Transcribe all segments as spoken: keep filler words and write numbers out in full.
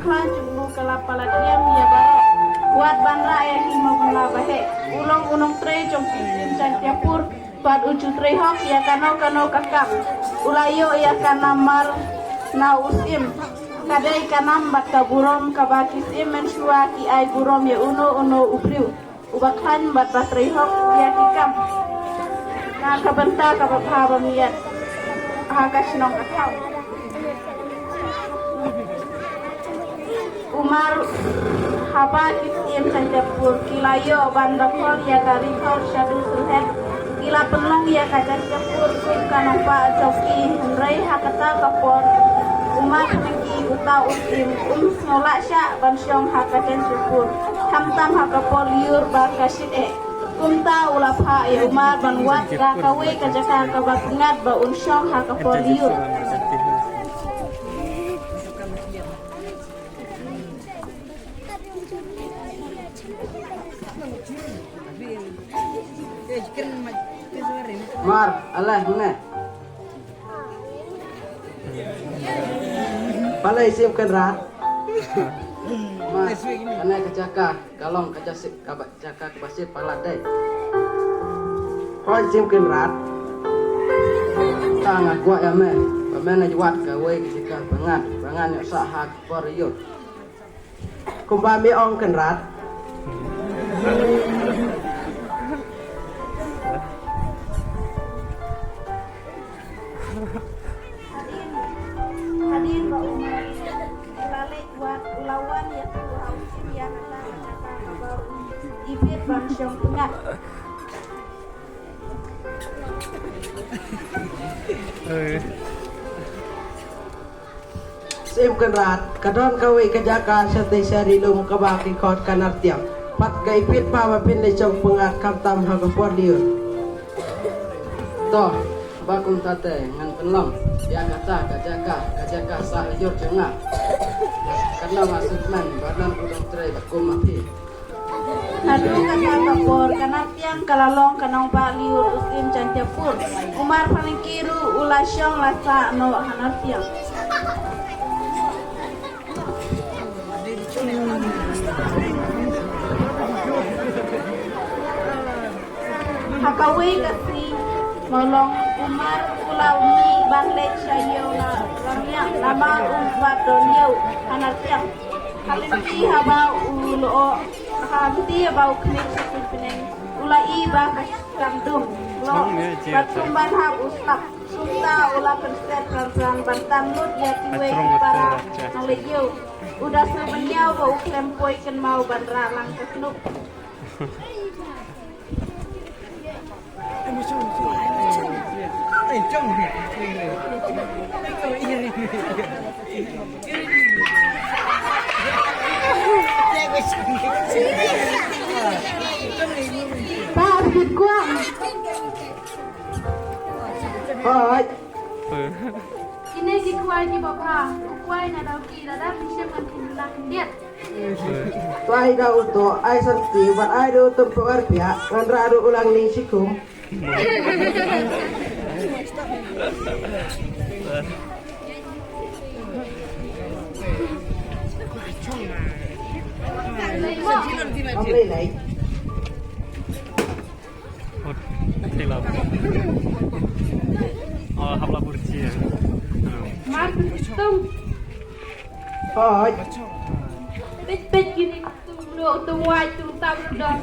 Pha jong u ka la palat ïam ïa baroh. Wat ban rah ïa ki mawbynga ba heh. U long u nongtrei jong ki syiem Jaiñtiapur. Bad u ju trei hok ïa kano kano ka kam. U la ïoh ïa ka namar na u syiem. Ka dei ka nam bad ka burom kaba ki syiem mynshuwa ki ai burom ïa uno uno u briew. Uba khlaiñ bad ba trei hok ïa ki kam. Na ka bynta kaba bha ba miat ha ka shnong ka thaw. U mar haba ki syiem Jaiñtiapur ki la ïoh ban da khol ïa ka ri thor Shadu Sylhet, ki la pynlong ïa ka Jaiñtiapur kum ka nongbah jong ki, hynrei ha kata ka por u mar Phaniki uta u syiem um sngew lah shah ban shong ha ka Jaiñtiapur, khamtam ha ka por lyiur ba ka shit eh. Kumta u la phah ïa u mar ban wad da kawei ka jaka kaba pyngngad ba un shong ha ka por lyiur. Mar, alah, mane. Balei Syiem Kynrad? Mar, kane ka jaka ka long ka jaka, kaba jaka kaba shit palat dei. Hooid Syiem Kynrad. Tang nga kwah ïa me ba men ïa wad kawei ka jaka ba ngan, ba ngan ïoh sah ha ka por lyiur. Kumba me ong Kynrad. Hadien ba u la leit wad u la wan ïa u ha u Syiem ïa kata kata kaba u ibit ban shong pyngngad. Syiem Kynrad, ka don kawei ka jaka shatei sha ri lum kaba ki khot ka Nartiang. Pat ka ibit pa ba phin leit shong pyngngad khamtam ha ka por lyiur. To, ba kumta te ngan pynlong ïa kata ka jaka, ka jaka sah lyiur jong nga. Ka nong nga sukmen ba nang u dang trei ba kum ma phi. Naduh kata ka por ka Nartiang ka la long ka nongbah lyiur u Syiem Jaiñtiapur. U mar Phaniki ruh u la shong la sah noh ha Nartiang. Ha kawei ka sngi mawlong u mar u la mih ban leit sha ïew na Rangïang namar um pat don ïew ha Nartiang. Ha lynti haba u lyoh, ha lynti haba u khmih sha suiñ bneng u la ïohi ba ka shyllangdum lyoh bad kumban hap u slap. Kumta u la pynset pran pran ban tan lut ïa kiwei ki para nongleit ïew. U da sngewbha ba u khlem poi kynmaw ban rah lang ka snup. Ba bit kwah. Hai. Kine ki kwai kiba bha, u kwai na dau ki lada phi shem ngan pynlah khyndiat. Twai da uto, ai santi, bad ai da uto pawar pia, ngan ra da ulang ning sikum. Am lei lei. Ot, thei la. Oh, hap la burji ya. Mar tu tung. Hoi. Pet pet kini tung lo tung wai tung tam tung dong.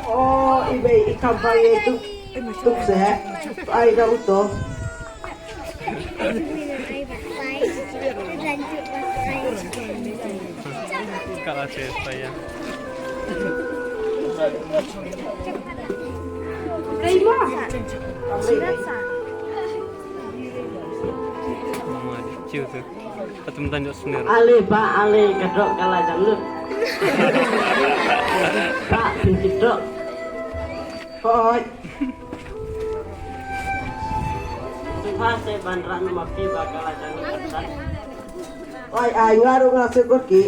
Oh, ibe ikam bai tu. Tuk se. Ai da uto. Kala se saya. Kaimo. Ciu tu. Patum tanjok sendiri. Ale ba ale kedok kala janglut. Pak pinkitok. Hoi. Sukha se ban ran ma phi ba kala janglut. Ai ai ngaru ngase kurki.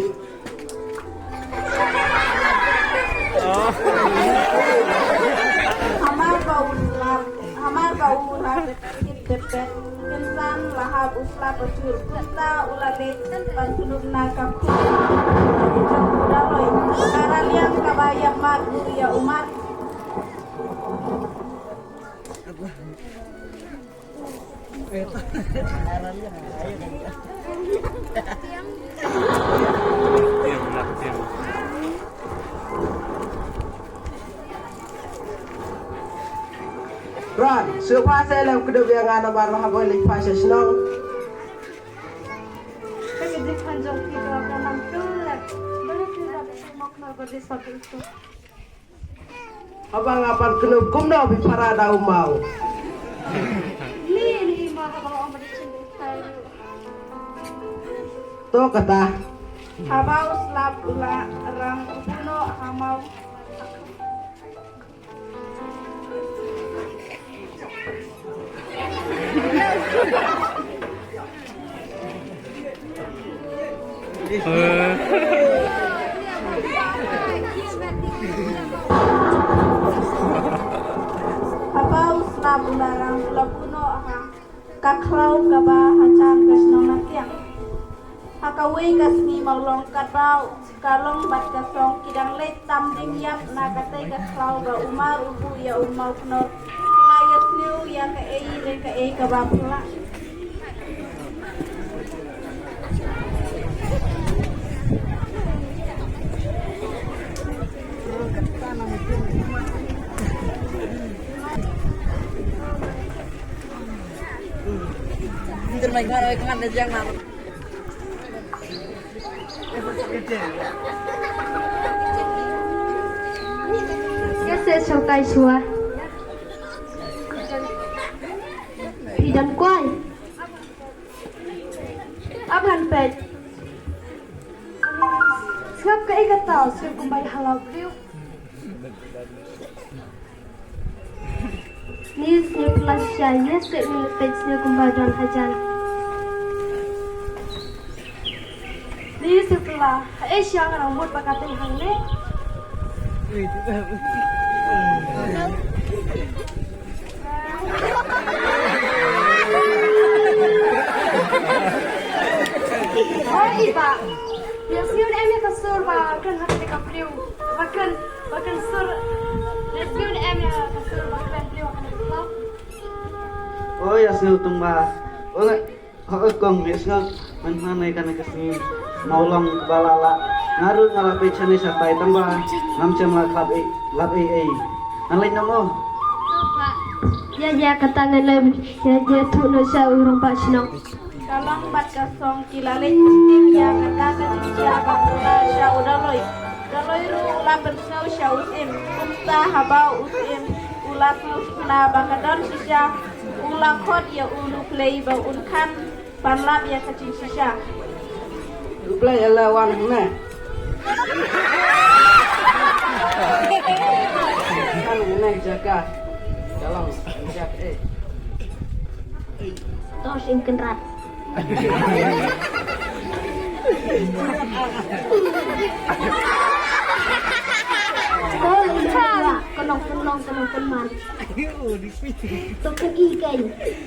Amar ba uslap. Namar ba u la dep kit dep pet, kynsan la hap u slap ba jur, kumta u la leit ban kynduh na ka khun jong u Daloi. Ka raliang kaba ïap mat u ïa u mat. Ran, sngewbha sa lem kdew ïa nga namar ba haba leit phai sha shnong. Ka jingkhan jong phi ka la nang klet. Balei phi la phi mok na ba dei sa phi tu. Haba nga pan kynduh kumno phi para da u maw. Ni ni ma haba ong ba dei shin dei sai. To kata. Haba u slap u la rang u buno ha maw. Haba u slap u la rang u la buno ha ka khlaw kaba ha jan ka shnong Nangtiang. Ha kawei ka sngi Mawlong katba ka long bad ka song ki dang leit tam ding ïap na katei ka khlaw ba u mar u buh ïa u maw khnor. La ïasniew ïa kaei re kaei kaba phylla. Ïa se sngewtai shuwa. Phi don kwai. Ap han peit. Sngap kaei kata, sngap kumba ïa halaw briew. Ni sngewphylla shisha, ïa seh ni leit sngewbha kumba don hajan. Ni sngewphylla, haei shisha nga nang mut ba ka teng hangne. Oi, i bah. Ïa sngewbha em ïa ka sur ba kren ha kane ka briew. Ba kren, ba kren sur. Ïa sngewbha em ïa ka sur ba kren briew ha kane ka club. Oi, ïa sngewbha tong ba. Oi, oi, kong, ïa sngewbha. Man man ïa kane ka sngi. Mawlong ba la la. Nga ruh nga la peit shane shatai tang ba. Ngam shem la club ei, club ei ei. Ngan leit noh mo. Ïa, ïa, kata ngan leit. Ïa, ïa, thuh noh sha u rangbah shnong. Ka long bad ka song ki la leit pynthik ïa kata ka jingshisha ba pura sha u Daloi. Daloi ruh u la pynsngew sha u Syiem. Kumta haba u Syiem u la sngewsih na ba ka don shisha, u la khot ïa u Nuplei ba un khan ban lap ïa ka jingshisha. Nuplei, ïa la wan hangne. Kan hangne jaka. Ka long jaka eh. Tos in kynrad. Ko in kynrad, ka nongpynlong, ka nongpynman. To pyni kein,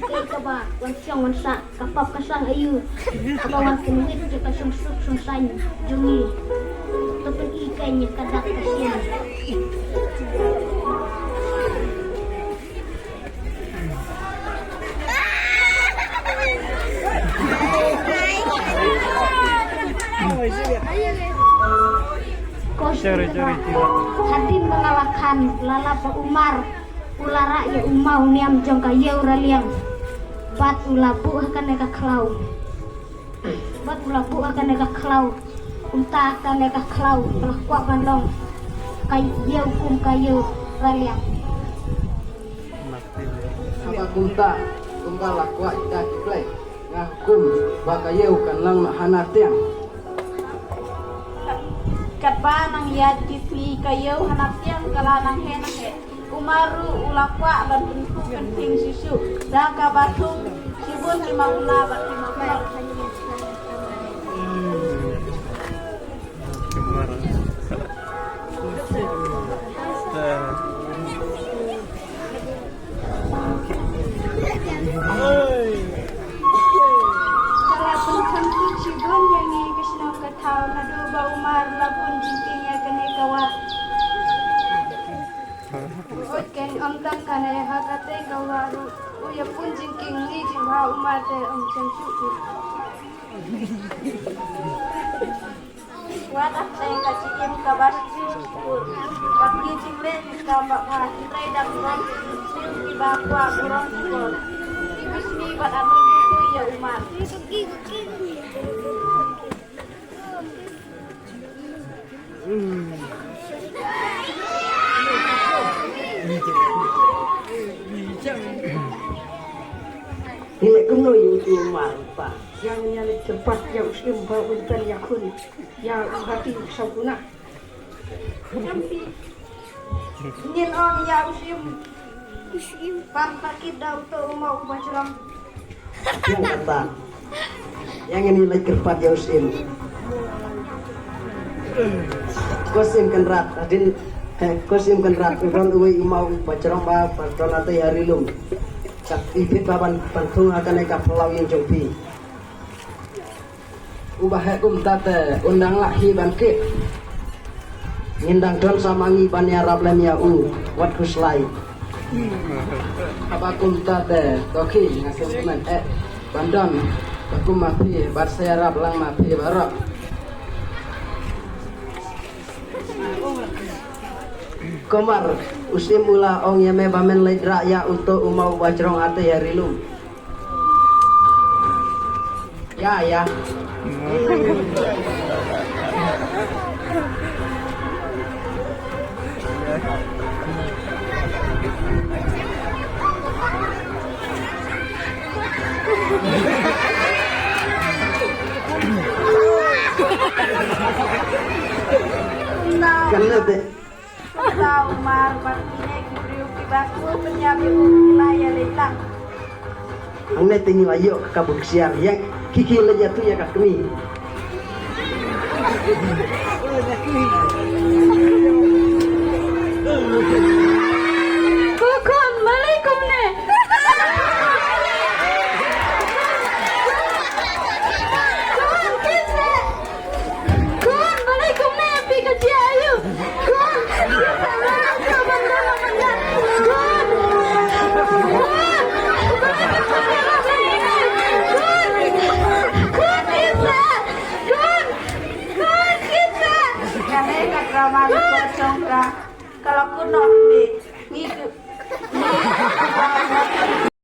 kein kaba wan shong wan sah, ka pap ka sang aïu. Kaba wan pynwit jong ka shongsuk shongsaiñ jong ngi. To pyni kein ïa ka dak ka shin. Ko shynrang hadien ba nga la khan, la lap ba u mar u la rah ïa u maw niam jong ka ïew raliang. Bad u la buh ha kane ka khlaw. Bad u la buh ha kane ka khlaw. Kumta kane ka khlaw ka la kwah ban long ka ïew kum ka ïew raliang. Haba kumta, kumba la kwah ïa ki Blei, nga hukum ba ka ïew kan long noh ha Nangtiang. Katba nang ïaid ki sngi ka ïew ha Nangtiang ka la nang heh nang heh. U mar ruh u la kwah ban pynphuh pynphieng shuh shuh da kaba thung shibun ki mawkla bad ki mawkla. Wat ap ne ka jingim kaba shisha. Wat ki jingleh ka ba ha ki trai dang rong. Ki ba kwah rong ki bor. Ki bishni bad ap ne tu ya umar. Ngi leh kumno ïa u Umar pa? Ïa ngin ïa leit kyrpad ïa u Syiem ba un pynïakhun ïa u hati u sawkuna. Ngin ong ïa u Syiem. Ban pakit da uto u maw u bajrong. Ïa kata. Ïa ngin ïa leit kyrpad ïa u Syiem. Ko Syiem Kynrad, hadien, eh, ko Syiem Kynrad, u don uwei u maw u bajrong ba, ba don hatei ha ri lum. Kat i bit ba ban, ban thung ha kane ka phyllaw ïing jong phi. Uba heh kumta te un dang lah hi ban kit. Ngin dang don sa ma ngi ban ïarap lem ïa u wat khuslai. Haba kumta te to khie nga sngewkmen eh ban don ba kum ma phi bad sa ïarap lang ma phi baroh. Kumar, u Syiem u la ong ïa me ba men leit rah ïa uto u maw u bajrong hatei ha ri lum. Ïa, ïa. Kan na te. Kumta u Umar bad kine ki briew kiba sngewthuh pynïap ïa u ki la ïaleit lang. Hangne te ngi la ïoh ka buk ksiar ïa ki ki leit ïathuh ïa ka kmie.